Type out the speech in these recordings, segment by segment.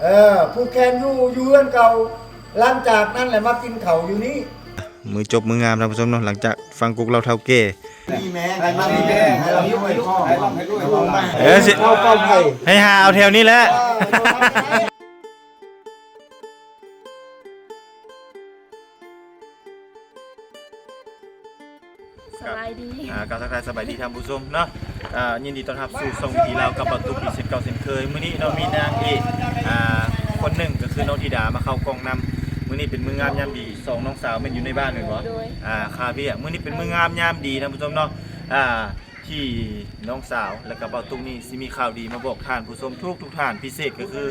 ເອີ ຜູກແຂນຢູ່ ຢູ່ເຮືອນເກົ່າ ຫຼັງຈາກນັ້ນແຫຼະມາກິນເຂົ້າຢູ່ນີ້. ມື້ຈົບມື້ງາມທ່ານຜູ້ຊົມເນາະ ຫຼັງຈາກຟັງກົກເລົ່າເຖົ້າແກ່ ມີແມງ ໃຫ້ມັນມີແມງ ໃຫ້ລຳລວຍ ໃຫ້ລຳໃຫ້ລວຍ ເອີ ຊິ ເອົາເອົາໄຜ ໃຫ້ຫາເອົາແຖວນີ້ແຫຼະ. ສະບາຍດີ ອ່າ ກ່າວທັກທາຍສະບາຍດີທ່ານຜູ້ຊົມເນາະ ອ່າ ຍິນດີຕ້ອນຮັບສູ່ຊ່ອງວິຖີລາວກັບບ່າວຕຸກອີກເຊັ່ນເກົ່າເຊັ່ນເຄີຍ. ມື້ນີ້ເນາະ ມີນາງເອກ ອ່າ ຄົນໜຶ່ງ ກໍຄືນ້ອງທິດາມາເຂົ້າກ້ອງນຳ. ມື້ນີ້ເປັນມື້ງາມຍາມດີ ສອງນ້ອງສາວແມ່ນຢູ່ໃນບ້ານແມ່ນບໍ່? ໂດຍ ອ່າ ຄາວຽກ. ມື້ນີ້ເປັນມື້ງາມຍາມດີທ່ານຜູ້ຊົມເນາະ ອ່າ ທີ່ນ້ອງສາວ ແລະກະບ່າວຕຸກນີ້ຊິມີຂ່າວດີມາບອກທ່ານຜູ້ຊົມທຸກໆທ່ານ ພິເສດກໍຄື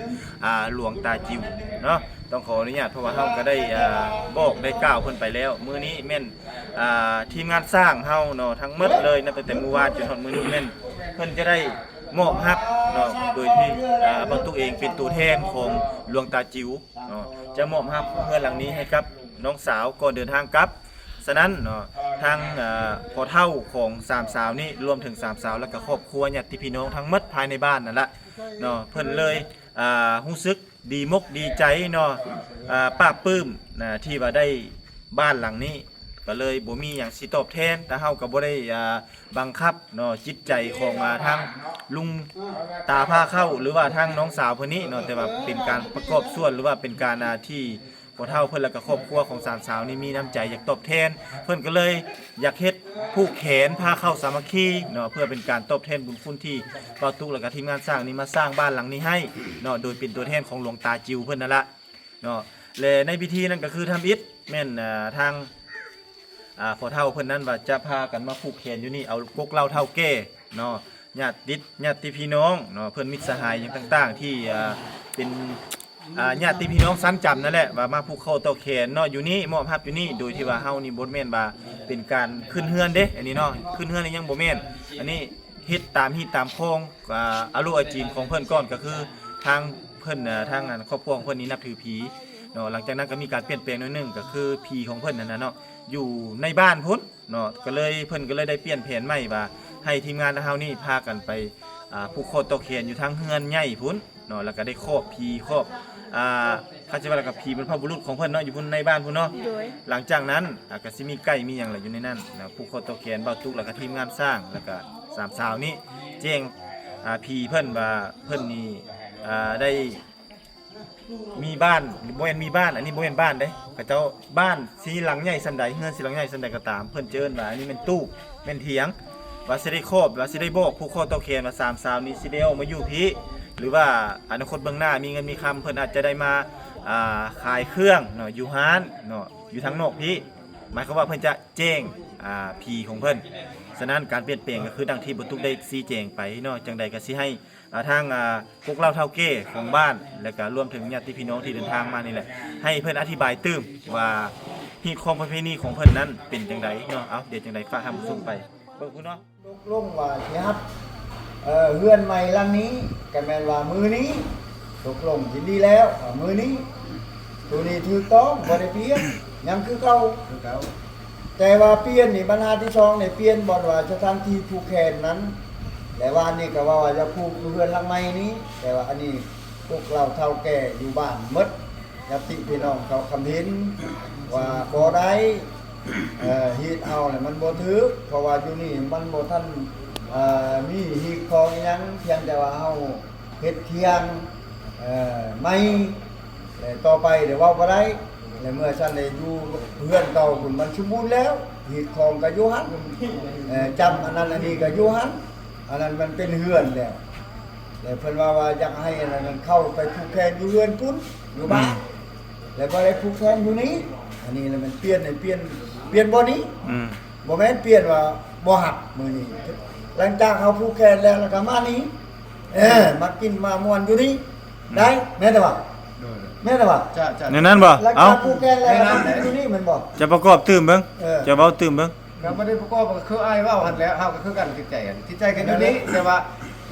ອ່າ ຫຼວງຕາຈິວເນາະ. ຕ້ອງຂໍອະນຸຍາດ ເພາະວ່າເຮົາກໍໄດ້ ອ່າ ບອກໄດ້ກ່າວເພິ່ນໄປແລ້ວ. ມື້ນີ້ແມ່ນ ອ່າ ທີມງານຊ່າງເຮົາເນາະ ທັງໝົດເລີຍ ນັບຕັ້ງແຕ່ມື້ວານຈົນຮອດມື້ນີ້ ແມ່ນເພິ່ນຈະໄດ້ມອບຮັບເນາະ ໂດຍທີ່ ອ່າ ບ່າວຕຸກເອງເປັນຕົວແທນຂອງຫຼວງຕາຈິວເນາະ ຈະມອບຮັບເຮືອນຫຼັງນີ້ໃຫ້ກັບນ້ອງສາວກ່ອນເດີນທາງກັບ. ສະນັ້ນເນາະ ທາງ ອ່າ ພໍ່ເຖົ້າຂອງສາມສາວນີ້ ລວມເຖິງສາມສາວ ແລະກະຄອບຄົວ ຍາດຕິພີ່ນ້ອງທັງໝົດພາຍໃນບ້ານນັ້ນລະເນາະ ເພິ່ນເລີຍ ອ່າ ຮູ້ສຶກດີມົກດີໃຈເນາະ ອ່າ ປາບປຶ້ມນະ ທີ່ວ່າໄດ້ບ້ານຫຼັງນີ້ ກໍເລີຍບໍ່ມີຫຍັງຊິຕອບແທນ. ແຕ່ເຮົາກໍບໍ່ໄດ້ ອ່າ ບັງຄັບເນາະ ຈິດໃຈຂອງ ອ່າ ທາງລຸງຕາພາເຂົ້າ ຫຼືວ່າທາງນ້ອງສາວເພິ່ນນີ້ເນາະ ແຕ່ວ່າເປັນການປະກອບສ່ວນ ຫຼືວ່າເປັນການ ອ່າ ທີ່ ພໍ່ເຖົ້າເພິ່ນ ແລະກະຄອບຄົວຂອງສາມສາວນີ້ມີນ້ຳໃຈຢາກຕອບແທນ ເພິ່ນກໍເລີຍຢາກເຮັດຜູກແຂນພາເຂົ້າສາມັກຄີເນາະ ເພື່ອເປັນການຕອບແທນບຸນຄຸນທີ່ບ່າວຕຸກ ແລະກະທີມງານສ້າງນີ້ມາສ້າງບ້ານຫຼັງນີ້ໃຫ້ເນາະ ໂດຍເປັນຕົວແທນຂອງຫຼວງຕາຈິວເພິ່ນນັ້ນລະເນາະ. ແລະໃນພິທີນັ້ນກໍຄືທຳອິດແມ່ນ ອ່າ ທາງ ອ່າ ພໍ່ເຖົ້າເພິ່ນນັ້ນວ່າຈະພາກັນມາຜູກແຂນຢູ່ນີ້ ເອົາກົກເລົ່າເຖົ້າແກ່ເນາະ ຍາດຕິ ຍາດຕິພີ່ນ້ອງເນາະ ເພື່ອນມິດສະຫາຍຫຍັງຕ່າງໆ ທີ່ ອ່າ ເປັນ ອ່າ ຍາດຕິພີ່ນ້ອງຊັ້ນຈຳນັ້ນແຫຼະ ວ່າມາຜູກຂໍ້ຕໍ່ແຂນເນາະ ຢູ່ນີ້ ມອບຮັບຢູ່ນີ້ ໂດຍທີ່ວ່າເຮົານີ້ບໍ່ແມ່ນວ່າເປັນການຂຶ້ນເຮືອນເດ້ ອັນນີ້ເນາະ ຂຶ້ນເຮືອນນີ້ຍັງບໍ່ແມ່ນ ອັນນີ້ເຮັດຕາມຮີດຕາມຄອງ ອ່າ ອາໂລອາຈີນຂອງເພິ່ນກ່ອນ ກໍຄືທາງເພິ່ນ ອ່າ ທາງ ອັນ ຄອບຄົວຂອງເພິ່ນນີ້ນັບຖືຜີເນາະ. ຫຼັງຈາກນັ້ນກໍມີການປ່ຽນແປງໜ້ອຍໜຶ່ງ ກໍຄືຜີຂອງເພິ່ນນັ້ນນະເນາະ ຢູ່ໃນບ້ານພຸ້ນ ເນາະ ກໍເລີຍ ເພິ່ນກໍເລີຍໄດ້ປ່ຽນແຜນໃໝ່ວ່າ ໃຫ້ທີມງານເຮົານີ້ພາກັນໄປ ອ່າ ຜູກຂໍ້ຕໍ່ແຂນຢູ່ທາງເຮືອນໃຫຍ່ພຸ້ນເນາະ ແລ້ວກໍໄດ້ຄອບຜີຄອບ ອ່າ ເຂົາຈະວ່າ ແລ້ວກໍຜີບັນພະບຸລຸດຂອງເພິ່ນເນາະ ຢູ່ພຸ້ນໃນບ້ານພຸ້ນເນາະ. ໂດຍ ຫຼັງຈາກນັ້ນ ອ່າ ກໍຊິມີໄກ່ມີຫຍັງລະຢູ່ໃນນັ້ນນະ ຜູກຂໍ້ຕໍ່ແຂນບ່າວຕຸກ ແລ້ວກໍທີມງານຊ່າງ ແລ້ວກໍສາມສາວນີ້ແຈ້ງ ອ່າ ຜີເພິ່ນວ່າ ເພິ່ນນີ້ ອ່າ ໄດ້ ມີບ້ານ ບໍ່ແມ່ນມີບ້ານ ອັນນີ້ບໍ່ແມ່ນບ້ານເດ້ ເຂົາເຈົ້າ ບ້ານຊິຫຼັງໃຫຍ່ສ່ຳໃດ ເຮືອນຊິຫຼັງໃຫຍ່ສ່ຳໃດກໍຕາມ ເພິ່ນຈະເອີ້ນວ່າ ອັນນີ້ແມ່ນຕູບ ແມ່ນຖຽງ ວ່າຊິໄດ້ຄອບ ວ່າຊິໄດ້ບອກຜູກຂໍ້ຕໍ່ແຂນວ່າ ສາມສາວນີ້ຊິໄດ້ອອກມາຢູ່ພີ້ ຫຼືວ່າອະນາຄົດເບື້ອງໜ້າມີເງິນມີຄຳ ເພິ່ນອາດຈະໄດ້ມາ ອ່າ ຂາຍເຄື່ອງເນາະ ຢູ່ຮ້ານເນາະ ຢູ່ທາງນອກພີ້ ໝາຍຄວາມວ່າເພິ່ນຈະແຈ້ງ ອ່າ ຜີຂອງເພິ່ນ. ສະນັ້ນການປ່ຽນແປງກໍຄືດັ່ງທີ່ບ່າວຕຸກໄດ້ຊີ້ແຈງໄປເນາະ ຈັ່ງໃດກໍຊິໃຫ້ ອ່າ ທາງ ອ່າ ພວກເລົ່າເຖົ້າແກ່ຂອງບ້ານ ແລະກະລວມເຖິງຍາດຕິພີ່ນ້ອງທີ່ເດີນທາງມານີ້ແຫຼະ ໃຫ້ເພິ່ນອະທິບາຍຕື່ມວ່າຮີດຄອງປະເພນີຂອງເພິ່ນນັ້ນເປັນຈັ່ງໃດເນາະ. ເອົາ ດຽວຈັ່ງໃດຝາກທ່ານຜູ້ຊົມໄປເບິ່ງພຸ້ນເນາະ. ຕົກລົງວ່າຊິຮັບ ເອີ ເຮືອນໃໝ່ຫຼັງນີ້ ກະແມ່ນວ່າມື້ນີ້ຕົກລົງຍິນດີແລ້ວວ່າມື້ນີ້ ໂຕນີ້ຖືກຕ້ອງ ບໍ່ໄດ້ປ່ຽນ ຍັງຄືເກົ່າ ຄືເກົ່າ. ແຕ່ວ່າປ່ຽນນີ້ ບັນຫາທີສອງນີ້ ປ່ຽນບ່ອນວ່າສະຖານທີ່ຜູກແຂນນັ້ນ ແລະ ວານນີ້ກໍເວົ້າວ່າຈະຜູກຢູ່ເຮືອນຫຼັງໃໝ່ນີ້ ແຕ່ວ່າອັນນີ້ພວກເລົ່າເຖົ້າແກ່ຢູ່ບ້ານໝົດ ຍາດຕິພີ່ນ້ອງເຂົາຄຳເຫັນວ່າບໍ່ໄດ້ ເອີ ຮີດເອົາແລ້ວມັນບໍ່ຖືກ ເພາະວ່າຢູ່ນີ້ມັນບໍ່ທັນ ເອີ ມີຮີດຄອງອີ່ຫຍັງ ພຽງແຕ່ວ່າເຮົາເຮັດຖຽງ ເອີ ໃໝ່ ແລະ ຕໍ່ໄປໄດ້ເວົ້າບໍ່ໄດ້ ແລະ ເມື່ອຊັ້ນໄດ້ຢູ່ເຮືອນເກົ່າພຸ້ນ ມັນສົມບູນແລ້ວ ຮີດຄອງກໍຢູ່ຫັ້ນ ເອີ ຈ້ຳອັນນັ້ນອັນນີ້ກໍຢູ່ຫັ້ນ ອັນນັ້ນມັນເປັນເຮືອນແລ້ວ ແລະ ເພິ່ນວ່າ ວ່າຢາກໃຫ້ອັນນັ້ນເຂົ້າໄປຜູກແຂນຢູ່ເຮືອນພຸ້ນ ຢູ່ບ້ານ ອືມ ແລະ ບໍ່ໄດ້ຜູກແຂນຢູ່ນີ້ ອັນນີ້ລະແມ່ນປ່ຽນໃຫ້ປ່ຽນ ປ່ຽນບ່ອນນີ້ ອືມ ບໍ່ແມ່ນປ່ຽນວ່າບໍ່ຮັບມື້ນີ້ ຫຼັງຈາກເຮົາຜູກແຂນແລ້ວ ແລ້ວກໍມານີ້ ເອີ ມາກິນມາມ່ວນຢູ່ນີ້ ໄດ້ ແມ່ນແຕ່ວ່າ ໂດຍ ແມ່ນແຕ່ວ່າ ຈະ ຈະ ແນວນັ້ນບໍ່? ເອົ້າ ຜູກແຂນແລ້ວ ແມ່ນແລ້ວ ຢູ່ນີ້ແມ່ນບໍ່? ຈະປະກອບຕື່ມເບິ່ງ ເອີ ຈະເວົ້າຕື່ມເບິ່ງ ກໍບໍ່ໄດ້ປະກອບ ກໍຄືອ້າຍເວົ້າຫັ້ນແຫຼະ ເຮົາກໍຄືກັນ ຈິດໃຈຫັ້ນ ຈິດໃຈກັນຢູ່ນີ້ ແຕ່ວ່າ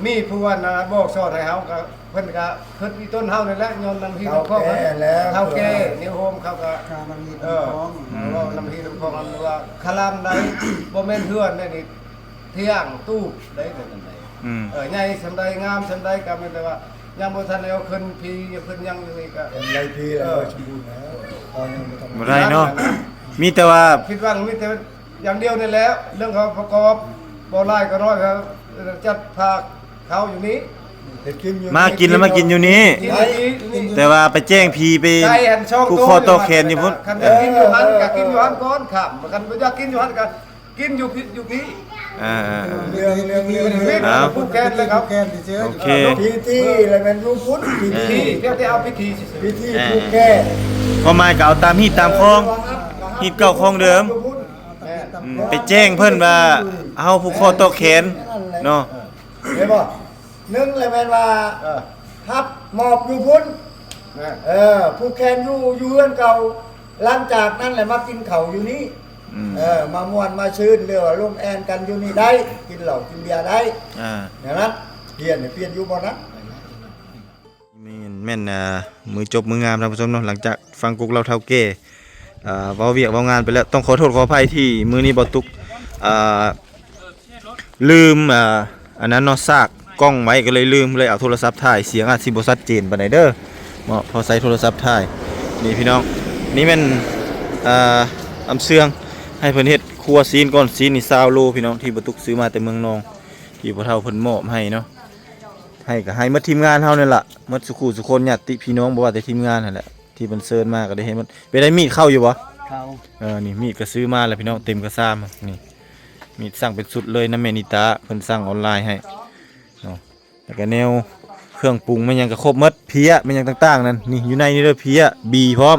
ມີຜູ້ອັນນ່າບອກສອນໃຫ້ເຮົາ ກໍເພິ່ນກໍຄິດອີ່ຕົນເຮົານີ້ແຫຼະ ຍ້ອນນຳຮີດນຳຄອງ ເຖົ້າແກ່ແລ້ວ ເຖົ້າແກ່ນິວໂຮມ ເຂົາກໍ ເອີ ເວົ້ານຳຮີດນຳຄອງ ອັນວ່າຄະລຳໃດ ບໍ່ແມ່ນເຮືອນໃດນີ້ ຖຽງຕູບໃດ ອືມ ເອີ ໃຫຍ່ສ່ຳໃດ ງາມສ່ຳໃດ ກໍແມ່ນແຕ່ວ່າ ຍັງບໍ່ທັນໄດ້ເອົາຂຶ້ນພີຂຶ້ນຫຍັງຢູ່ນີ້ກະ ເປັນຫຼາຍປີແລ້ວ ເອີ ສົມບູນແລ້ວ ເຮົາຍັງບໍ່ທັນ ບໍ່ໄດ້ເນາະ ມີແຕ່ວ່າຜິດຫວັງ ມີແຕ່ຢ່າງດຽວນີ້ແຫຼະ ເລື່ອງເຂົາປະກອບ ບໍ່ຫຼາຍກໍໜ້ອຍ ເຂົາຈັດພາເຂົາຢູ່ນີ້ ເຮັດກິນຢູ່ ມາກິນແລ້ວມາກິນຢູ່ນີ້ ກິນຢູ່ນີ້ ແຕ່ວ່າໄປແຈ້ງຜີໄປ ໄກ່ຫັ້ນສອງໂຕ ຜູກຄໍຕໍ່ແຂນຢູ່ພຸ້ນ ຄັນຢາກກິນຢູ່ຫັ້ນກະກິນຢູ່ຫັ້ນກ່ອນ ຂ້າມ ຄັນບໍ່ຢາກກິນຢູ່ຫັ້ນກະ ກິນຢູ່ພີ້ ຢູ່ພີ້ ອ່າໆໆ ເລື່ອງ ເລື່ອງ ເລື່ອງ ເລື່ອງ ເອົາ ຜູກແຂນເລີຍຄັບ ຜູກແຂນຊື່ໆ ໂອເຄ ພິທີລະແມ່ນຢູ່ພຸ້ນ ພິທີ ອ່າ ພຽງແຕ່ເອົາພິທີຊື່ໆ ພິທີ ອ່າ ຜູກແຂນ ຄວາມໝາຍກໍເອົາຕາມຮີດຕາມຄອງ ຮີດເກົ່າຄອງເດີມ ແມ່ນ ອືມ ໄປແຈ້ງເພິ່ນວ່າເຮົາຜູກຄໍຕໍ່ແຂນເນາະ ເອີ ເຫັນບໍ່? ໜຶ່ງລະແມ່ນວ່າ ເອີ ຮັບມອບຢູ່ພຸ້ນ ແມ່ນ ເອີ ຜູກແຂນຢູ່ ຢູ່ເຮືອນເກົ່າ ຫຼັງຈາກນັ້ນລະມາກິນເຂົ້າຢູ່ນີ້ ອືມ ເອີ ມາມ່ວນມາຊື່ນ ຫຼືວ່າລົມແອນກັນຢູ່ນີ້ໄດ້ ກິນເຫຼົ້າກິນເບຍໄດ້ ອ່າ ແນວນັ້ນ ປ່ຽນ ປ່ຽນຢູ່ບ່ອນນັ້ນ ແມ່ນ ແມ່ນ ອ່າ ມື້ຈົບມື້ງາມທ່ານຜູ້ຊົມເນາະ ຫຼັງຈາກຟັງກົກເລົ່າເຖົ້າແກ່ ອ່າ ເວົ້າວຽກເວົ້າງານໄປແລ້ວ ຕ້ອງຂໍໂທດຂໍອະໄພທີ່ມື້ນີ້ບໍ່ຕຸກ ອ່າ ລືມ ອ່າ ອັນນັ້ນເນາະ ສາກກ້ອງໄວ້ ກໍເລີຍລືມ ເລີຍເອົາໂທລະສັບຖ່າຍ ສຽງອາດຊິບໍ່ຊັດເຈນປານໃດເດີເນາະ ເພາະໃຊ້ໂທລະສັບຖ່າຍ ນີ້ພີ່ນ້ອງ ນີ້ແມ່ນ ອ່າ ອຳເຊື່ອງ ໃຫ້ເພິ່ນເຮັດຄົວຊີ້ນ ກ້ອນຊີ້ນນີ້ຊາວໂລພີ່ນ້ອງ ທີ່ບໍ່ຕຸກຊື້ມາແຕ່ເມືອງນອງ ທີ່ພໍ່ເຖົ້າເພິ່ນມອບໃຫ້ເນາະ ໃຫ້ກໍໃຫ້ໝົດທີມງານເຮົານັ້ນລະ ໝົດສູ່ຄູ່ສູ່ຄົນ ຍາດຕິພີ່ນ້ອງ ບໍ່ວ່າແຕ່ທີມງານຫັ້ນແຫຼະ ທີ່ເພິ່ນເຊີນມາກໍໄດ້ເຮັດໝົດ ເປັນໄດ ມີດເຂົ້າຢູ່ບໍ່? ເຂົ້າ ເອີ ນີ້ມີດກໍຊື້ມາແລ້ວພີ່ນ້ອງ ເຕັມກະຊາມ ນີ້ ມີດສັ່ງເປັນຊຸດເລີຍນຳແມ່ນິຕາ ເພິ່ນສັ່ງອອນລາຍໃຫ້ເນາະ ແລ້ວກະແນວເຄື່ອງປຸງແມ່ນຫຍັງກະຄົບໝົດ ເພຍແມ່ນຫຍັງຕ່າງໆນັ້ນ ນີ້ຢູ່ໃນນີ້ເດີ ເພຍ ບີພ້ອມ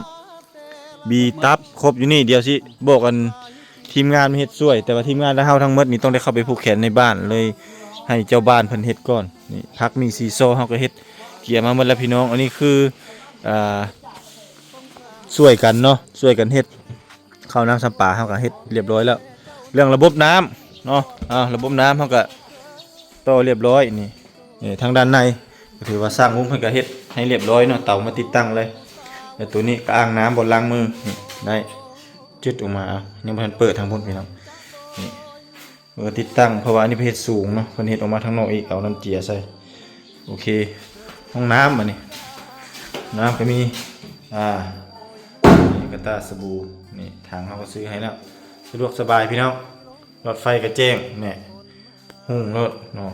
ບີ ຕັບ ຄົບຢູ່ນີ້ ດຽວຊິບອກອັນທີມງານມາເຮັດຊ່ວຍ ແຕ່ວ່າທີມງານລະເຮົາທັງໝົດນີ້ຕ້ອງໄດ້ເຂົ້າໄປຜູກແຂນໃນບ້ານ ເລີຍໃຫ້ເຈົ້າບ້ານເພິ່ນເຮັດກ່ອນ ນີ້ຜັກມີຊີຊໍ ເຮົາກໍເຮັດກຽມມາໝົດແລ້ວພີ່ນ້ອງ ອັນນີ້ຄື ອ່າ ຊ່ວຍກັນເນາະ ຊ່ວຍກັນເຮັດ ເຂົ້ານ້ຳຊຳປາເຮົາກໍເຮັດລຽບຮ້ອຍແລ້ວ ເລື່ອງລະບົບນ້ຳເນາະ ອ່າ ລະບົບນ້ຳເຮົາກໍຕໍ່ລຽບຮ້ອຍ ນີ້ ນີ້ທາງດ້ານໃນ ກໍຖືວ່າຊ່າງວຸ້ງເພິ່ນກໍເຮັດໃຫ້ລຽບຮ້ອຍເນາະ ເຕົາມາຕິດຕັ້ງເລີຍ ແລ້ວໂຕນີ້ກໍອ່າງນ້ຳບ່ອນລ້າງມື ນີ້ໄດ້ ຈຶດອອກມາ ເອົາ ຍັງບໍ່ທັນເປີດທາງພຸ້ນພີ່ນ້ອງ ນີ້ ເອີ ຕິດຕັ້ງ ເພາະວ່າອັນນີ້ເພິ່ນເຮັດສູງເນາະ ເພິ່ນເຮັດອອກມາທາງນອກອີກ ເອົານ້ຳເຈຍໃສ່ ໂອເຄ ຫ້ອງນ້ຳບາດນີ້ ນ້ຳກໍມີ ອ່າ ນີ້ກະຕ່າສະບູ ນີ້ຖັງເຮົາກໍຊື້ໃຫ້ແລ້ວ ສະດວກສະບາຍພີ່ນ້ອງ ຫຼອດໄຟກໍແຈ້ງ ແນ່ ຮຸ່ງໂລດເນາະ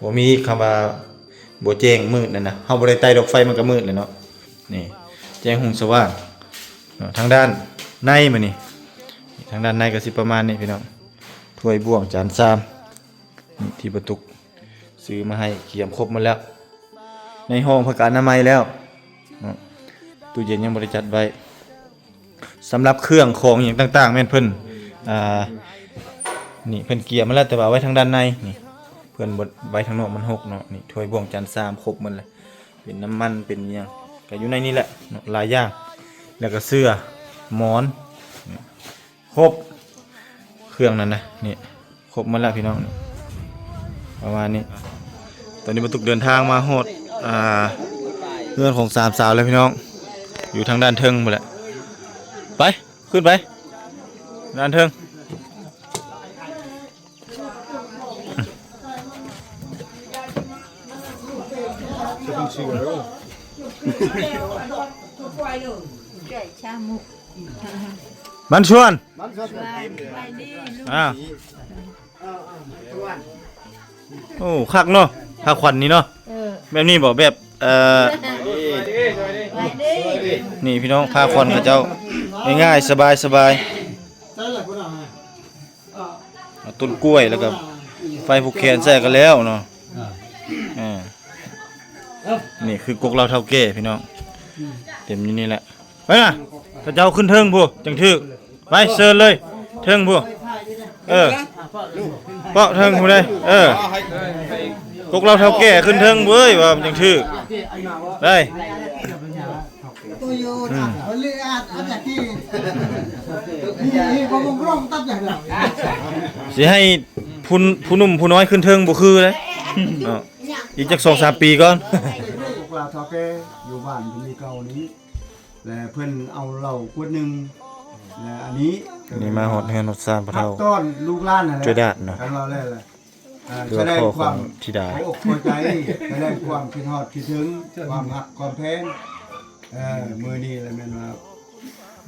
ບໍ່ມີຄຳວ່າບໍ່ແຈ້ງມືດນັ້ນນະ ເຮົາບໍ່ໄດ້ໄຕ້ດອກໄຟມັນກໍມືດແຫຼະເນາະ ນີ້ແຈ້ງຮຸ່ງສະຫວ່າງເນາະ ທາງດ້ານໃນບາດນີ້ ທາງດ້ານໃນກໍຊິປະມານນີ້ພີ່ນ້ອງ ຖ້ວຍບ່ວງຈານຊາມ ນີ້ທີ່ປະຕຸກຊື້ມາໃຫ້ກຽມຄົບໝົດແລ້ວ ໃນຫ້ອງເພິ່ນກໍອະນາໄມແລ້ວເນາະ ຕູ້ເຢັນຍັງບໍ່ໄດ້ຈັດໄວ້ ສຳລັບເຄື່ອງຂອງຫຍັງຕ່າງໆ ແມ່ນເພິ່ນ ອ່າ ນີ້ເພິ່ນກຽມມາແລ້ວ ແຕ່ວ່າໄວ້ທາງດ້ານໃນ ນີ້ເພິ່ນບໍ່ໄວ້ທາງນອກມັນຫົກເນາະ ນີ້ຖ້ວຍບ່ວງຈານຊາມຄົບໝົດແລ້ວ ເປັນນ້ຳມັນເປັນຫຍັງກໍຢູ່ໃນນີ້ແຫຼະເນາະ ຫຼາຍຢ່າງ ແລ້ວກໍເສື້ອໝອນ ນີ້ ຄົບ ເຄື່ອງນັ້ນນະ ນີ້ ຄົບໝົດແລ້ວພີ່ນ້ອງ ປະມານນີ້ ຕອນນີ້ປະຕຸກເດີນທາງມາຮອດ ອ່າ ເຮືອນຂອງສາມສາວແລ້ວພີ່ນ້ອງ ຢູ່ທາງດ້ານເທິງພຸ້ນແຫຼະ ໄປ ຂຶ້ນໄປ ດ້ານເທິງ ມັນຊວນ ອ້າວ ໂອ້ ຄັກເນາະ ຜ້າຂວັນນີ້ເນາະ ເອີ ແບບນີ້ບໍ່ ແບບ ເອີ ນີ້ພີ່ນ້ອງ ຜ້າຂວັນເຂົາເຈົ້າ ງ່າຍໆ ສະບາຍໆ ເອົາຕົ້ນກ້ວຍ ແລ້ວກໍໄຟຜູກແຂນໃສ່ກໍແລ້ວເນາະ ອ່າ ນີ້ຄືກົກເລົ່າເຖົ້າແກ່ພີ່ນ້ອງ ເຕັມຢູ່ນີ້ແຫຼະ ໄປນະ ເຂົາເຈົ້າຂຶ້ນເທິງພຸ້ນຈັ່ງຖືກ ໄປເຊີນເລີຍ ເທິງພຸ້ນ ເອີ ເປາະເທິງພຸ້ນເດ້ ເອີ ກົກເລົ່າເຖົ້າແກ່ຂຶ້ນເທິງເວີ້ຍ ວ່າມັນຈັ່ງຖືກ ໄດ້ ອືມ ຊິໃຫ້ຜູ້ ຜູ້ໜຸ່ມຜູ້ນ້ອຍຂຶ້ນເທິງບໍ່ຄືເດ້ເນາະ ອີກຈັກສອງສາມປີກ່ອນ ພວກລາວເຖົ້າແກ່ຢູ່ບ້ານຢູ່ເມືອງເກົ່ານີ້ ແລະເພິ່ນເອົາເຫຼົ້າຂວດໜຶ່ງ ແລະອັນນີ້ ນີ້ມາຮອດເຮືອນຮອດຊານພໍ່ເຖົ້າ ຕ້ອນລູກຫຼານນັ້ນແຫຼະ ຈຸດາດເນາະ ຄັນວ່າແລ້ວແຫຼະ ເອີ ສະແດງຄວາມພໍອົກພໍໃຈ ສະແດງຄວາມຄິດຮອດຄິດເຖິງ ຄວາມຮັກຄວາມແພງ. ເອີ ມື້ນີ້ລະແມ່ນວ່າ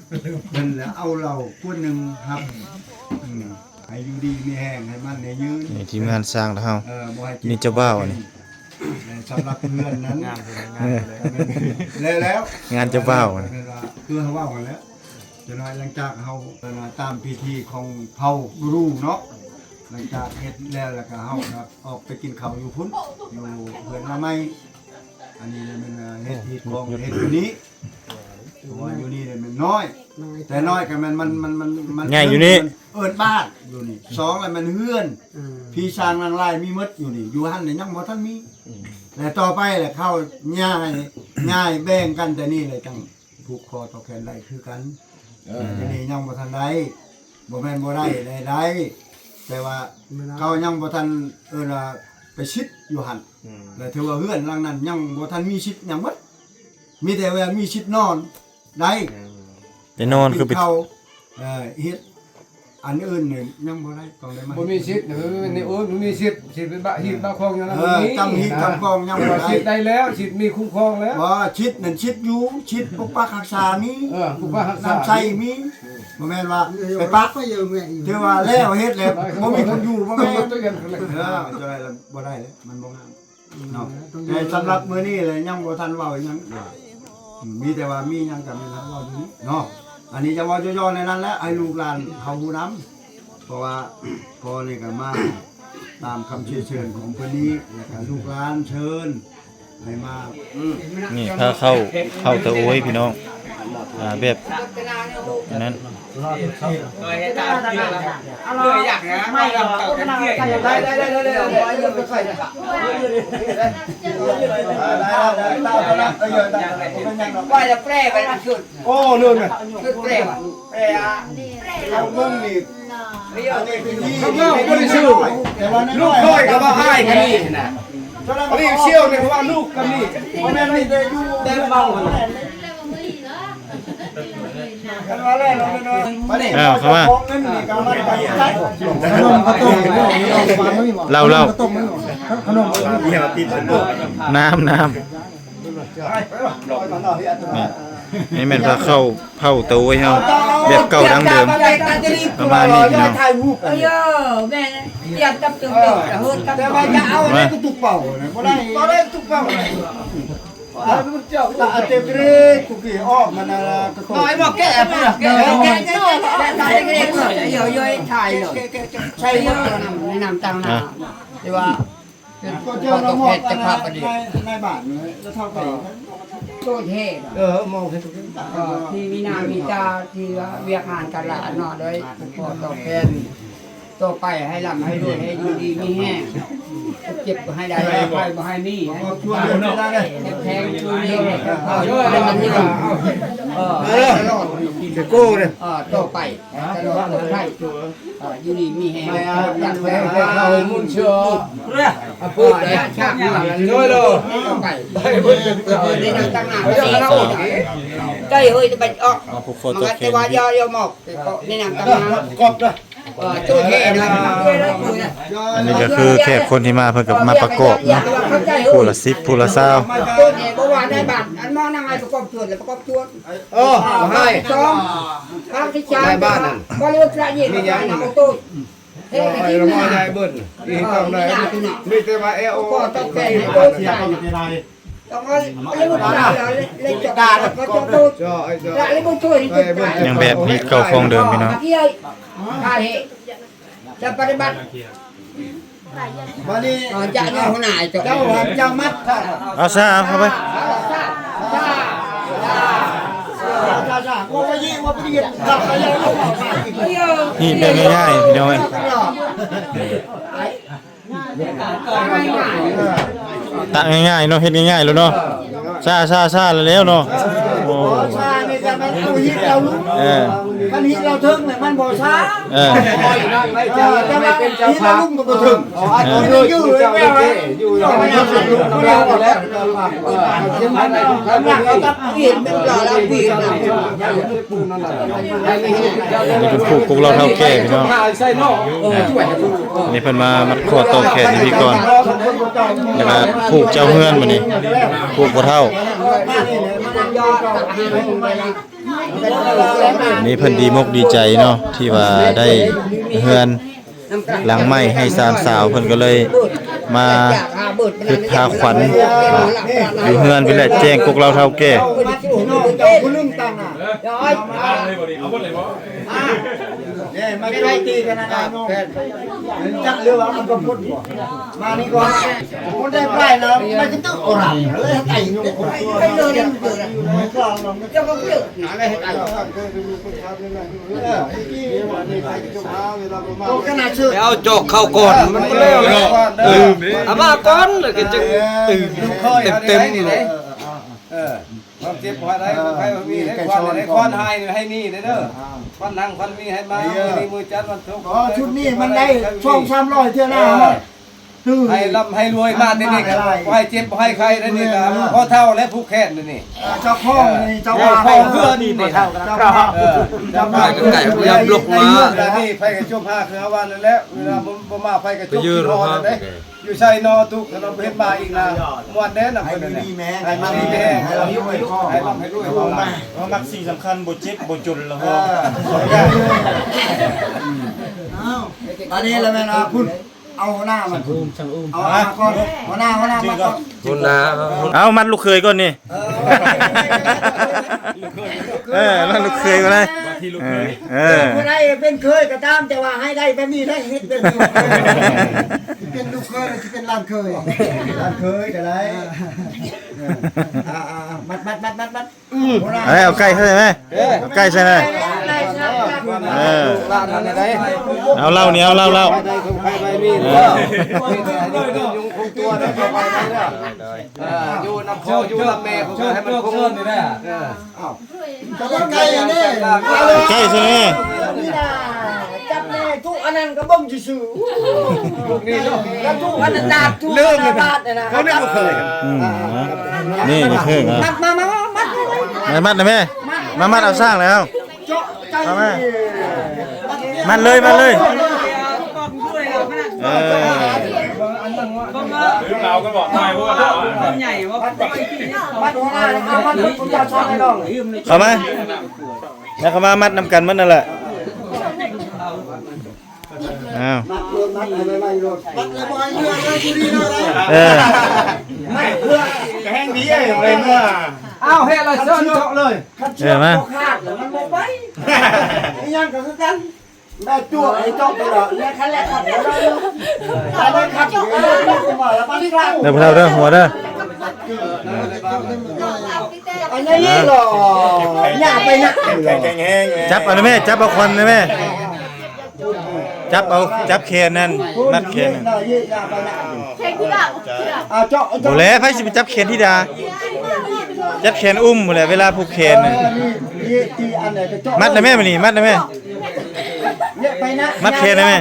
ເພິ່ນລະເອົາເຫຼົ້າຂວດໜຶ່ງຮັບ ອືມ ໃຫ້ຢູ່ດີມີແຮງ ໃຫ້ໝັ້ນໃຫ້ຍືນ. ນີ້ທີມງານຊ່າງລະເຮົາ ເອີ ບໍ່ໃຫ້ເຈັບ ນີ້ເຈົ້າບ່າວນີ້ ເອີ ສຳລັບເຮືອນນັ້ນ ງາມເລີຍ ງາມເລີຍ ແລ້ວ ແລ້ວ ງານເຈົ້າບ່າວ ເອີ ຄືເຮົາເວົ້າຫັ້ນແຫຼະ. ຈະໜ້ອຍຫຼັງຈາກເຮົາ ເອີ ຕາມພິທີຂອງເຜົ່າກູເນາະ ຫຼັງຈາກເຮັດແລ້ວ ແລ້ວກະເຮົາກະອອກໄປກິນເຂົ້າຢູ່ພຸ້ນ ຢູ່ເຮືອນລາວໃໝ່. ອັນນີ້ລະແມ່ນເຮັດ ເຮັດຂອງເຮັດຢູ່ນີ້ ເພາະວ່າຢູ່ນີ້ລະແມ່ນນ້ອຍ ແຕ່ນ້ອຍກະແມ່ນ ມັນ ມັນ ມັນ ມັນໃຫຍ່ຢູ່ນີ້ ເອີ້ນບ້ານຢູ່ນີ້ ສອງລະແມ່ນເຮືອນ ອືມ ຜີຊ່າງນາງລາຍມີໝົດຢູ່ນີ້ ຢູ່ຫັ້ນລະຍັງບໍ່ທັນມີ ອືມ ແລະຕໍ່ໄປລະເຂົາຍ້າຍ ຍ້າຍແບ່ງກັນແຕ່ນີ້ລະຈັ່ງ ຜູກຄໍຕໍ່ແຂນໄດ້ຄືກັນ. ເອີ ດຽວນີ້ຍັງບໍ່ທັນໄດ້ ບໍ່ແມ່ນບໍ່ໄດ້ ໄດ້ ໄດ້ ແຕ່ວ່າເຂົາຍັງບໍ່ທັນ ເອີ້ນວ່າໄປສິດຢູ່ຫັ້ນ ອືມ ແລະຖືວ່າເຮືອນຫຼັງນັ້ນຍັງບໍ່ທັນມີສິດຫຍັງໝົດ ມີແຕ່ວ່າມີສິດນອນໄດ້ ອືມ ແຕ່ນອນຄືໄປ ເຂົ້າ ເອີ ເຮັດ ອັນອື່ນນີ້ຍັງບໍ່ໄດ້ ຕ້ອງໄດ້ມາ ບໍ່ມີສິດ ເອີ ນີ້ ເອີ ບໍ່ມີສິດ ສິດບາຮີດບາຄອງຫຍັງນັ້ນ ເອີ ບໍ່ມີ ກຳຮີດກຳຄອງຍັງບໍ່ໄດ້ ສິດໄດ້ແລ້ວ ສິດມີຄຸ້ມຄອງແລ້ວ ບໍ່ ສິດນັ້ນສິດຢູ່ ສິດປົກປັກຮັກສາມີ ເອີ ປົກປັກຮັກສາ ນ້ຳໃຊ້ມີ ບໍ່ແມ່ນວ່າໄປປະ ຖືວ່າແລ້ວເຮັດແລ້ວ ບໍ່ມີຄົນຢູ່ ບໍ່ແມ່ນ ເອີ ເຈົ້າໄດ້ລະບໍ່ໄດ້ລະ ມັນບໍ່ງາມ. ເນາະ ແຕ່ສຳລັບມື້ນີ້ລະຍັງບໍ່ທັນເວົ້າຫຍັງ ອືມ ມີແຕ່ວ່າມີຫຍັງກະແມ່ນເວົ້າຢູ່ນີ້ເນາະ ອັນນີ້ຈະເວົ້າຫຍໍ້ໆ ໃນນັ້ນແຫຼະ ໃຫ້ລູກຫຼານເຮົາຮູ້ນຳ ເພາະວ່າພໍ່ນີ້ກະມາຕາມຄຳເຊີນຂອງເພິ່ນນີ້ ແລະກະລູກຫຼານເຊີນໃຫ້ມາ ອືມ ນີ້ພາເຂົ້າ ເຂົ້າຕາໂອຍພີ່ນ້ອງ ອ່າ ແບບ ອັນນັ້ນ ໂອ້ ເລີຍແມ່ນ ແປ ເອົາເບິ່ງນີ້ ອັນນີ້ເປັນທີ່ ເຂົາເວົ້າບໍ່ໄດ້ຊື່ ລູກຂ້ອຍກະວ່າອ້າຍກະນີ້ນະ ອັນນີ້ຊ່ຽວນີ້ກະວ່າລູກກະນີ້ ບໍ່ແມ່ນມີແຕ່ຢູ່ແຕ່ເວົ້າຫັ້ນ ເອົາເຂົ້າມາ ຂະໜົມເຂົ້າຕົ້ມ ເຫຼົ້າ ເຫຼົ້າ ຂະໜົມ ນ້ຳ ນ້ຳ ນີ້ ນີ້ແມ່ນພາເຂົ້າເຜົ່າຕາໂອຍເຮົາ ແບບເກົ່າດັ້ງເດີມ ປະມານນີ້ພີ່ນ້ອງ ເອີ ແມ່ນ ຕຽມກັບເຕີມເຕີມ ເຮີດກັບ ແຕ່ວ່າຈະເອົາອັນນັ້ນກະຕຸກເປົ່າ ບໍ່ໄດ້ ບໍ່ໄດ້ຕຸກເປົ່າ ຕາເຕັມເກຣດ ຕຸກກີອອກມັນນະ ກະໂຕ ນ້ອຍບໍ່ແກະ ພຸ້ນນະ ແກະ ແກະ ແກະ ໃສ່ໝົດ ໃນນ້ຳຕາງນ້ຳ ທີ່ວ່າ ກໍເຈົ້າລະມອບອັນໃນ ໃນບ້ານນີ້ ລະເທົ່າໄປ ໂຕແທ້ ເອີ ມອບໃຫ້ ເອີ ທີ່ມີໜ້າມີຕາ ທີ່ວ່າວຽກງານການລະເນາະ ໂດຍຂໍຕອບແທນ ຕໍ່ໄປໃຫ້ລ່ຳໃຫ້ລວຍ ໃຫ້ຢູ່ດີມີແຮງ ເຈັບບໍ່ໃຫ້ໄດ້ ໄຂ້ບໍ່ໃຫ້ມີ ໃຫ້ແຂງຢູ່ດີ ເອີ ໃຫ້ມັນຍາວ ເອີ ໃຫ້ຕະຫຼອດ ເອີ ຕໍ່ໄປ ຕະຫຼອດໄທ ເອີ ຢູ່ດີມີແຮງ ເອົາໃຫ້ໝູນເຊື່ອ ອາ ເອີ ຢ່າຊ້າ ໂດຍໂລ ໄປ ໃຫ້ເພິ່ນ ເອີ ໄດ້ນັ່ງຕັ້ງໜ້າ ໃຈເຮີຍ ໄປອອກ ເອົາຜູ້ຂໍຕົວແຂນ ແຕ່ວ່າຢ່າ ຢ່າມອບ ແຕ່ກໍໃນນາມຕັ້ງໜ້າ ກອບເດີ ເອີ ໂຕແທ້ນະ ອັນນີ້ກະຄືແຂກຄົນທີ່ມາ ເພິ່ນກະມາປະກອບເນາະ ຜູ້ລະສິບ ຜູ້ລະຊາວ ໂຕແທ້ ບໍ່ວ່າໃນບ້ານ ອັນມານຳໃຫ້ປະກອບຈວນ ແລະປະກອບຈວນ ເອີ ໃຫ້ ສອງ ທາງທີ່ສາມ ໃນບ້ານນັ້ນ ບໍລິວານພະເຢ ມີຫຍັງ ນຳໂຕ ເອີ ໃຫ້ລະມາຍາຍເບິ່ນ ອີກທາງໃດ ມີແຕ່ວ່າແອວ ກໍຕ້ອງແປງໃຫ້ໂຕໄດ້ ຕ້ອງເອົາເອົາເລີຍ ເລີຍຈະການກໍຈະໂຕ ຈະເລີຍບໍ່ຊ່ວຍນີ້ ຍັງແບບຮີດເກົ່າຂອງເດີມພີ່ນ້ອງ ຈະປະຕິບັດ ບາດນີ້ ເອີ ຈະເອົາຫົວໜ້າ ເຈົ້າ ເຈົ້າມັດ ເອົາຊະ ເອົາເຂົ້າໄປ ຮີດແບບງ່າຍໆ ພີ່ນ້ອງເອີຍ ຕັກງ່າຍໆເນາະ ເຮັດງ່າຍໆໂລດເນາະ ຊາໆໆ ແລ້ວເນາະ ໂອ້ ເອີ ຄັນຫີນລາວເທິງແມ່ນມັນບໍ່ຊ້າ ເອີ ເອີ ແຕ່ວ່າຫີນລາວລຸ່ມກໍບໍ່ເຖິງ ເອີ ຢູ່ ຢູ່ ອັນນີ້ເປັນພູກກົກເຫຼົ່າເຖົ້າແກ່ພີ່ນ້ອງ ນີ້ເພິ່ນມາມັດຂໍ້ຕໍ່ແຂນຢູ່ພີ້ກ່ອນ ແລ້ວກໍຜູກເຈົ້າເຮືອນບາດນີ້ ຜູກພໍ່ເຖົ້າ ນີ້ເພິ່ນດີມົກດີໃຈເນາະ ທີ່ວ່າໄດ້ເຮືອນຫຼັງໃໝ່ໃຫ້ສາມສາວ ເພິ່ນກໍເລີຍມາຄຶດພາຂວັນຢູ່ເຮືອນພຸ້ນແຫຼະ ແຈ້ງກົກເຫຼົ່າເຖົ້າແກ່. ເດ້ ມາໂຈມຕີກັນນະນ້ອງ ຈັກເຫຼືອວ່າມັນກໍພຸ້ນບໍ່ ມານີ້ກ່ອນ ຄົນໄດ້ໄປນະ ໄປກະຕຶກໂອລານເລີຍ ໄປຢູ່ຄົນຕົວເນາະ ໄປເອົາຈອກເຂົ້າກ່ອນ ມັນບໍ່ແລ້ວເນາະ ເອີ ເອົາມາກ່ອນ ແລ້ວກໍຈຶ່ງຕື່ມເຕັມໆເນາະ. ເອີ ຄວາມເຈັບບໍ່ໃຫ້ໄດ້ ເອີ ຄວາມໄຂ້ບໍ່ມີ ມີແຕ່ ຄວາມ ສອນ ໃຫ້ຄວາມໃຫ້ນີ້ເດີ ອ່າ ຄວາມນັ່ງຄວາມມີໃຫ້ມາ ເອີ ມື້ນີ້ມື້ຈັນວັນສຸກ ອໍ ຊຸດນີ້ມັນໄດ້ສອງສາມຮ້ອຍເທື່ອນະ ເອີ ໃຫ້ລ່ຳໃຫ້ລວຍມາແຕ່ນີ້ກໍ ມາຫຼາຍ ບໍ່ໃຫ້ເຈັບບໍ່ໃຫ້ໄຂ້ໄດ້ນີ້ກໍ ເອີ ພໍເທົ່າແລ້ວຜູກແຂນນີ້ ເຈົ້າຂອງນີ້ ເຈົ້າ ເອີ ວ່າ ເຈົ້າຂອງເຮືອນນີ້ ເຈົ້າພາບ ເອີ ເຈົ້າພາບ ໃກ້ໆ ບໍ່ຍອມລຸກມາ ນີ້ໄປກໍຈົບຫາຄືເຮົາວ່ານັ້ນແຫຼະ ເວລາບໍ່ ບໍ່ມາໄປກໍຈົບ ໄປຢືນ ຮອດແລ້ວເດ້. ຢູ່ໃສນໍຕຸກ ຖ້າເຮົາບໍ່ເຫັນມາອີກນະ ມ່ວນແດ່ນະ ໃຫ້ຢູ່ດີມີແຮງ ໃຫ້ຢູ່ດີມີແຮງ ໃຫ້ລ່ຳໃຫ້ລວຍ ໃຫ້ລ່ຳໃຫ້ລວຍ ເຮົາມັກສິ່ງສຳຄັນ ບໍ່ເຈັບບໍ່ຈົນລະພໍ. ເອີ ເອົ້າ ບາດນີ້ລະແມ່ນວ່າພຸ້ນ ເອົາຫົວໜ້າມັນ ເອົາມາກ່ອນ ຫົວໜ້າ ຫົວໜ້າມາກ່ອນ ຫົວໜ້າ ເອົາມັດລູກເຂີຍກ່ອນນີ້. ເອີ ເອີ ມາລູກເຂີຍມາໄດ້ ເອີ ເອີ ຜູ້ໃດເປັນເຂີຍກໍຕາມ ແຕ່ວ່າໃຫ້ໄດ້ແບບນີ້ໄດ້ ເຮັດແບບນີ້ ເປັນລູກເຂີຍ ຊິເປັນຫຼານເຂີຍ ຫຼານເຂີຍກໍໄດ້ ເອີ ອ່າໆ ມັດໆໆໆ ເອີ ເອົາໄກ່ໃສ່ໄໝ ເອົາໄກ່ໃສ່ໄໝ ເອີ ເອົາເຫຼົ້ານີ້ ເອົາເຫຼົ້າ ເຫຼົ້າ ເອີ ຢູ່ນຳພໍ່ຢູ່ນຳແມ່ ເພິ່ນກໍໃຫ້ມັນຄົງ ເອີ ເອົາ ຈັບໄກ່ແດ່ ໄກ່ໃສ່ແດ່ ນີ້ນະ ຈັບແດ່ ທຸກອັນນັ້ນກໍເບິ່ງຊື່ໆ ນີ້ເນາະ ແລ້ວທຸກອັນນັ້ນ ທຸກອັນນັ້ນບາດນີ້ນະ ເຂົາເລີຍບໍ່ເຄີຍ ອືມ ນີ້ ນີ້ຄື ມັດ ມາ ມາ ມາ ມັດ ໄປມັດນະແມ່ ມາມັດເອົາຊ້າງແລ້ວ ເຈາະໄກ່ ເອົາມາ ມັດເລີຍ ມັດເລີຍ ເອີ ເຂົ້າມາ ແລ້ວເຂົ້າມາມັດນຳກັນໝົດນັ້ນແຫຼະ ອ້າວ ມັດໂລດ ມັດໃຫ້ໄວໆໂລດ ມັດແລ້ວບໍ່ໃຫ້ເມືອເດີ ຜູ້ດີເດີ ເອີ ມັດເພື່ອ ກະແຮງດີເອີຍ ບໍ່ໃຫ້ເມືອ ອ້າວ ເຮັດລະເຊີນເຈາະເລີຍ ຄັນເຊືອກບໍ່ຂາດລະມັນບໍ່ໄປ ອີຫຍັງກໍຄືກັນ ແມ່ຕົວະໃຫ້ເຈາະໄປລະ ແມ່ຄັນແລະຄັນ ໄປເລີຍຄັນ ເດີພໍ່ເຖົ້າເດີ ຫົວເດີ ອັນນີ້ລະ ຢ່າໄປນະ ຈັບເອົານະແມ່ ຈັບເອົາຂວັນນະແມ່ ຈັບເອົາ ຈັບແຂນນັ້ນ ມັດແຂນນັ້ນ ບໍ່ແຫຼະ ໃຜຊິໄປຈັບແຂນທິດາ ຈັບແຂນອຸ້ມພຸ້ນແຫຼະ ເວລາຜູກແຂນນະ ມັດນະແມ່ ບາດນີ້ ມັດນະແມ່ ມັດແຂນໄດ້ໄໝ?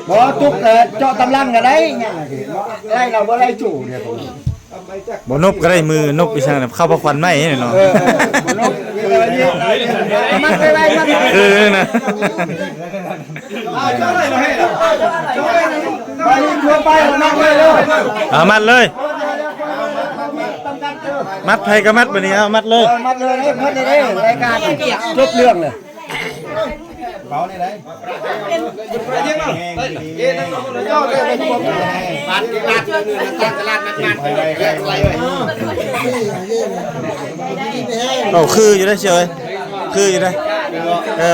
ບໍ່ ຕຸກເອີ ເຈາະຕາມຫຼັງກໍໄດ້ ໄລ່ລາວບໍ່ໄດ້ຈູເດ. ບໍ່ນົບກໍໄດ້ ມືນົບອີ່ສັງນະ ເຂົ້າພາຂວັນໃໝ່ເນາະ. ເອີ ເອີ ບໍ່ນົບ ມັດໄວ້ ມັດໄວ້ ເອີ ນະ ເອົາ ມັດເລີຍ ມັດໃຜກໍມັດ ບາດນີ້ ເອົາ ມັດເລີຍ ມັດເລີຍ ເອີ ມັດເລີຍ ລາຍການຈົບເລື່ອງເລີຍ. ເບົານີ້ໄດ໋ ເອົາ ຄືຢູ່ໄດ໋ ສ່ຽວເອີຍ ຄືຢູ່ໄດ໋ ເອີ.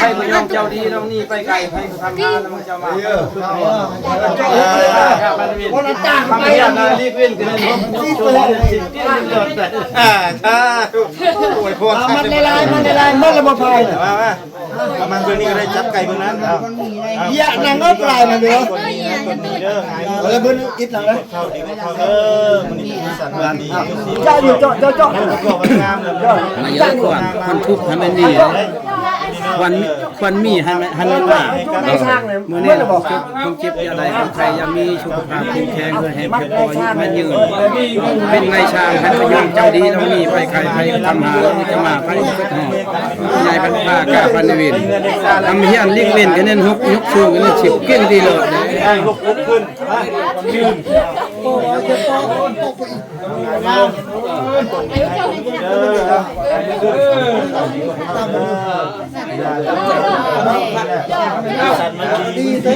ໃຫ້ພະຍອງເຈົ້າດີນ້ອງນີ້ໄປໄກ ໃຫ້ທຳງານນຳເຈົ້າມາ ເອີ ທຳງານນາລີກເວັ້ນກັນເນາະ ອ່າ ຖ້າ ໂອ້ຍ ມັນຫຼາຍໆ ມັນຫຼາຍໆ ມັນລະບໍ່ພາຍ ມາ ມາ ເອົາມາເບິ່ງນີ້ກໍໄດ້ ຈັບໄກ່ເບິ່ງນັ້ນ ເອົາ ເອົາ ຢາກນັ່ງເອົາປາຍນະເດີ ເອົາລະເບິ່ງອິດນັ່ງນະ ເອີ ມື້ນີ້ເຈົ້າຢູ່ເຈາະ ເຈົ້າເຈາະ ມາເຍາະກວ່າຄົນທຸກໃຫ້ມັນມີ ຄວນ ຄວນມີໃຫ້ມັນ ໃຫ້ມັນມາ ມື້ນີ້ຄົນເຈັບ ຄົນເຈັບຢ່າໄດ້ ຄົນໄຂ້ຢ່າມີ ສຸຂະພາບເຂັ້ມແຂງ ເພື່ອໃຫ້ພຽງພໍ ອາຍຸໝັ້ນຍືນ ເປັນນາຍຊ່າງ ໃຫ້ພະຍອງເຈົ້າດີ ລາວມີໄປໄກ ໄປທຳຫາ ລາວຈະມາ ໄປເກີດຮອດ ໃຫຍ່ພັນພາກາພັນເວນ ທຳຮຽນລິກເວັນ ຄະແນນຫົກ ຍົກສູງ ຄະແນນສິບ ເກັ່ງດີເລີດ ລຸກຂຶ້ນ ຍືນ ເຈົ້າໝາກເຈົ້າລັກເຈົ້າລວຍ ຂໍໃຫ້ມີແຕ່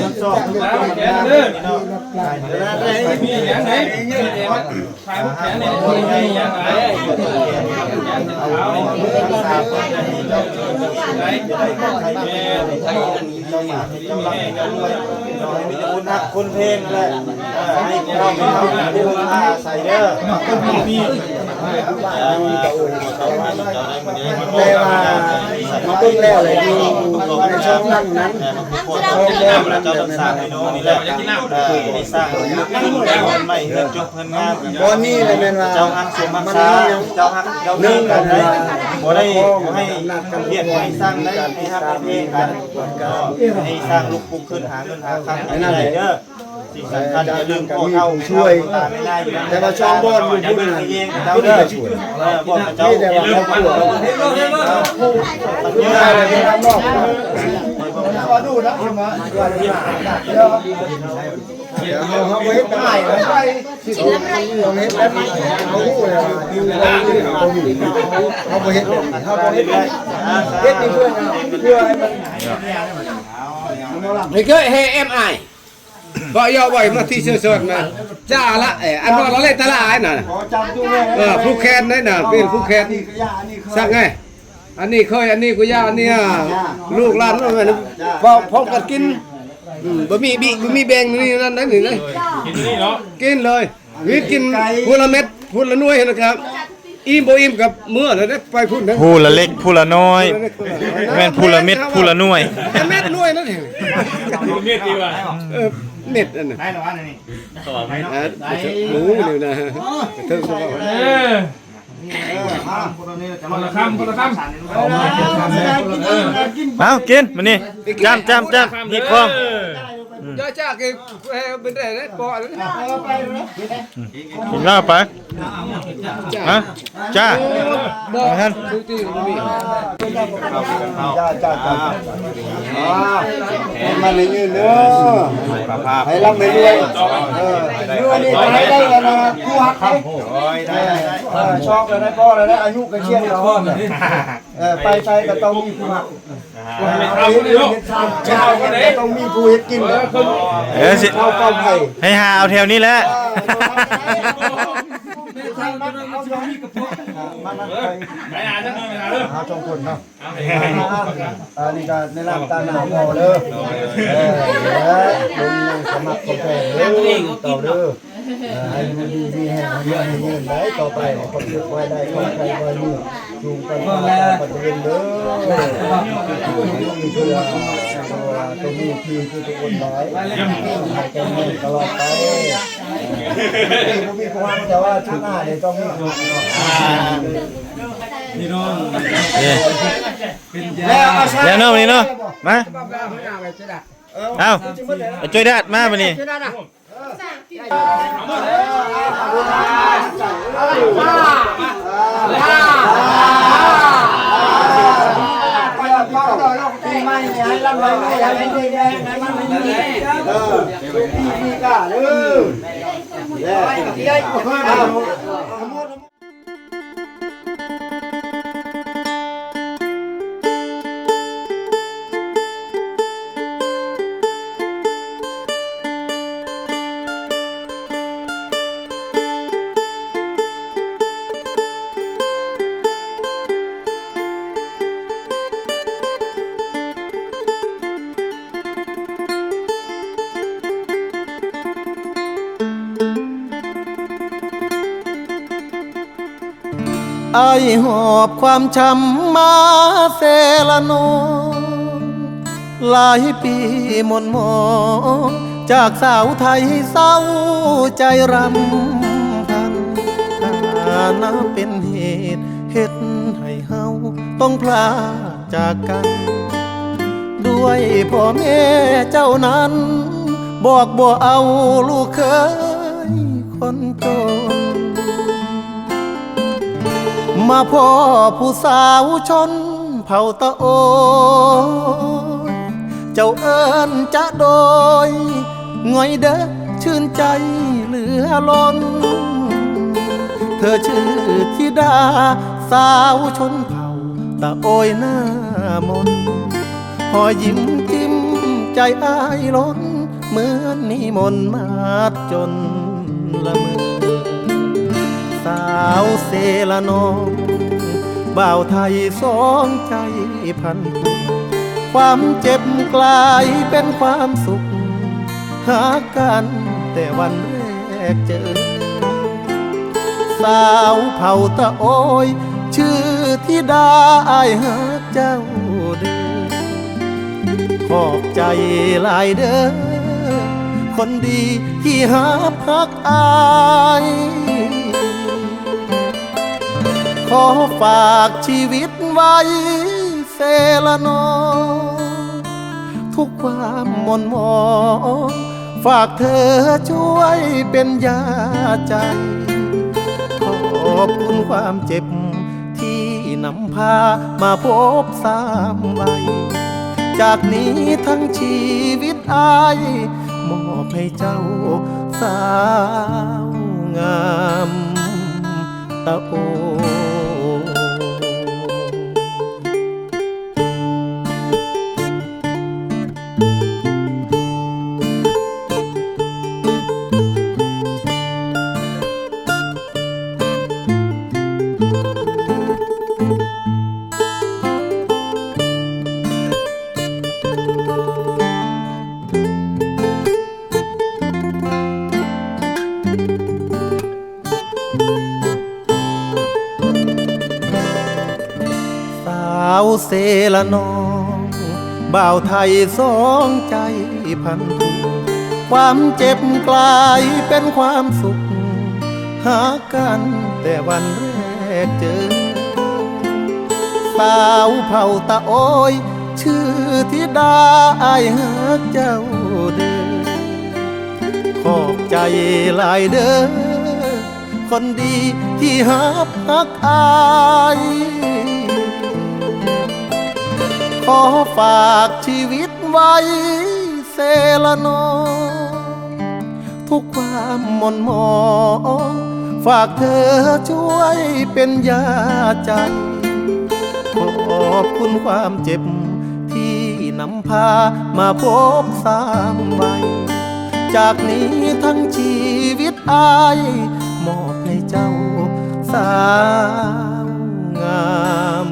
ຄົນຮັກຄົນເພງແຫຼະ ເອີ ໃຫ້ເຈົ້າເປັນເຮົາເປັນຜູ້ເພິ່ງພາອາໄສເດີ ແຕ່ວ່າມາເບິ່ງແລ້ວແຫຼະ ຢູ່ໃນຊ່ອງນັ້ນນັ້ນ ຊ່ອງແດງນັ້ນແຫຼະ ແມ່ນວ່າເຈົ້າຕ້ອງສ້າງໃຫ້ນ້ອງນີ້ແຫຼະ ເອີ ໃຫ້ສ້າງເຮືອນໃໝ່ ເຮືອນຈົບ ເຮືອນງາມ ບ່ອນນີ້ແຫຼະແມ່ນວ່າ ເຈົ້າຮັກສົມຮັກສາ ເຈົ້າຮັກເຈົ້າເພງກັນໄດ໋ ບໍ່ໄດ້ໃຫ້ ຮຽກໃຫ້ສ້າງໄດ້ ໃຫ້ຮັກໃຫ້ເພງກັນ ໃຫ້ສ້າງລຸກປຸກຂຶ້ນຫາເງິນຫາຄຳໃຫ້ໄດ້ເດີ ສິ່ງສຳຄັນຢ່າລືມພໍ່ເຖົ້າແມ່ເຖົ້າຕາແມ່ຍາຍຢູ່ນຳ ແຕ່ວ່າຊ່ອງບ່ອນຢູ່ພຸ້ນນະ ເຈົ້າເດີ ເອີ ບອກເຈົ້າ ມີແຕ່ວ່າຄອບຄົວ ເຮົາ ເຮົາບໍ່ເຮັດແບບນັ້ນ ເຮົາເຮັດແບບນີ້ ເຮົາຮູ້ແລ້ວວ່າຢູ່ໃນເລື່ອງບໍ່ມີ ເຮົາບໍ່ເຮັດແບບນີ້ ເຮົາບໍ່ເຮັດແບບນີ້ ເຮັດນີ້ເພື່ອຫຍັງ ເພື່ອໃຫ້ມັນ ນີ້ຄືເຮເອັມໄອ ບໍ່ຢອກ ບໍ່ມາທີ່ເຊີດໆ ມາ ຈ້າລະ ເອີ ອັນວ່າລະເລຕະລາຍນະ ເອີ ຜູ້ແຄນໄດ້ນະ ເປັນຜູ້ແຄນ ສັກໄງ ອັນນີ້ເຄີຍ ອັນນີ້ກູຢາ ອັນນີ້ ອ່າ ລູກຫຼານ ເວົ້າພ້ອມກັນກິນ ອືມ ບໍ່ມີບິ ບໍ່ມີແບ່ງ ນີ້ນັ້ນໄດ໋ ນີ້ເດ້ ກິນນີ້ເນາະ ກິນເລີຍ ວິດກິນຜູ້ລະເມັດ ຜູ້ລະໜ່ວຍຫັ້ນນະຄັບ ອີ່ມບໍ່ອີ່ມກໍເມືອແລ້ວເດ້ ໄປພຸ້ນເດ້ ຜູ້ລະເລັກຜູ້ລະນ້ອຍ ຜູ້ລະເລັກຜູ້ລະນ້ອຍ ແມ່ນຜູ້ລະເມັດຜູ້ລະໜ່ວຍ ແຕ່ເມັດໜ່ວຍນັ້ນ ເອີ ເມັດອັນນັ້ນ ໄດ້ລະວະນີ້ ເອີ ໝູນີ້ນະ ເຖິງ ເອີ ຄົນລະຄຳ ຄົນລະຄຳ ເອົາ ກິນ ມື້ນີ້ ຈ້ຳ ຈ້ຳ ຈ້ຳ ຮີບຄອງ ເອີ ອືມ ຈ້າ ຈ້າ ກິນ ເອີ ເປັນໄດ້ເດ້ ເປາະເດ້ ກິນເຫຼົ້າໄປ ຮະ ຈ້າ ບໍ່ ບໍ່ທັນ ຈ້າ ຈ້າ ຈ້າ ອ່າ ໃຫ້ມັນໃຫ້ຍືນເດີ ໃຫ້ລ່ຳໃຫ້ລວຍ ເອີ ມື້ນີ້ກໍໃຫ້ໄດ້ອັນນ່າ ຜູ້ຮັກເດ້ ໂອ້ຍ ໄດ້ ເອີ ຊອກແລ້ວໄດ້ພໍ່ແລ້ວໄດ້ ອາຍຸກໍຂຽນແລ້ວ ເອີ ໄປໃສກໍຕ້ອງມີຜູ້ຮັກ ເອີ ເຮັດເຮືອນເຮັດຊານ ເຮັດຊານກໍຕ້ອງມີຜູ້ເຮັດກິນ ເອີ ຊິ ເອົາເປົ້າໄຜ່ ໃຫ້ຫາເອົາແຖວນີ້ແຫຼະ ມາ ມາ ໄປ ໄປຫາຈັກໜ່ອຍ ໄປຫາເດີ ຫາສອງຄົນເນາະ ເອີ ນີ້ກໍໃນນ້ຳຕາໜ້າພໍ່ເດີ ເອີ ເອີ ເບິ່ງໃນສະໝັກຂອງແພງເດີ ເຕົາເດີ ເອີ ໃຫ້ຢູ່ດີມີແຮງ ໃຫ້ຍືນ ໃຫ້ຍືນໄດ້ຕໍ່ໄປ ໃຫ້ຄວາມສຸກໄວ້ໄດ້ ຄວາມໄຄໄວ້ມີ ສູງໄປ ໄປເລີຍເດີ ເພື່ອຕົວ ຕົວນີ້ທີ່ ທີ່ທຸກຄົນຫຼາຍ ໃຫ້ແຂງແຮງຕະຫຼອດໄປ ບໍ່ມີຄວາມ ແຕ່ວ່າຊາດໜ້ານີ້ຕ້ອງມີຄວາມ ພີ່ນ້ອງ ເອີ ແລ້ວເນາະ ມື້ນີ້ເນາະ ມາ ເອົ້າ ໄປຊ່ວຍດາດມາບັດນີ້ ປີໃໝ່ໃຫ້ລ່ຳໃຫ້ລວຍ ໃຫ້ເຮງໆ ໃຫ້ມັນໃຫ້ມີ ເອີ ປີນີ້ກະ ເອີ ແລ້ວ ອ້າຍຫອບຄວາມຊ້ຳມາເຊລະນອງ ຫຼາຍປີໝ່ນໝອງ ຈາກສາວໄທເສົ້າໃຈລຳພັນ ຖານະເປັນເຫດເຮັດໃຫ້ເຮົາຕ້ອງພລາກຈາກກັນ ດ້ວຍພໍ່ແມ່ເຈົ້ານັ້ນ ບອກບໍ່ເອົາລູກເຂີຍຄົນຈົນ ມາພໍ້ຜູ້ສາວຊົນເຜົ່າຕະໂອຍ ເຈົ້າເອີ້ນຈະໂດຍ ງ່ອຍເດີຊື່ນໃຈເຫຼືອລົ້ນ ເທີຊື່ທິດາສາວຊົນເຜົ່າຕະໂອຍໜ້າມົນ ຮອຍຍິ້ມຈິ້ມໃຈອ້າຍລົ້ນ ເໝືອນມີມົນມາດຈົນລະເມີ ສາວເຊລະນອງ ບ່າວໄທສອງໃຈພັນຜູກ ຄວາມເຈັບກລາຍເປັນຄວາມສຸກ ຫາກັນແຕ່ວັນແລກເຈີ ສາວເຜົ່າຕະໂອຍ ຊື່ທິດາ ອ້າຍຮັກເຈົ້າເດີ ຂອບໃຈຫຼາຍເດີ ຄົນດີທີ່ຮັບຮັກອ້າຍ ຂໍຝາກຊີວິດໄວ້ເຊລະນອງ ທຸກຄວາມໝ່ນໝອງ ຝາກເທີຊ່ວຍເປັນຢາໃຈ ຂອບຄຸນຄວາມເຈັບທີ່ນຳ ພາມາພົບຊ້ຳໄວ້ ຈາກນີ້ທັງຊີວິດອ້າຍ ມອບໃຫ້ເຈົ້າສາວງາມຕະໂອ. สาวเซละน้อง บ่าวไทยสองใจพันผูก ความเจ็บกลายเป็นความสุข หากันแต่วันแรกเจอ สาวเผ่าตะโอย ชื่อธิดา อ้ายฮักเจ้าเด้อ ขอบใจหลายเด้อ คนดีที่ฮับฮักอ้าย ขอฝากชีวิตไว้เซละน้อง ทุกความหม่นหมอง ฝากเธอช่วยเป็นยาใจ ขอบคุณความเจ็บที่นำพามาพบซ้ำไว้ จากนี้ทั้งชีวิตอ้าย มอบให้เจ้าสาวงาม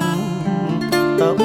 ตะโอ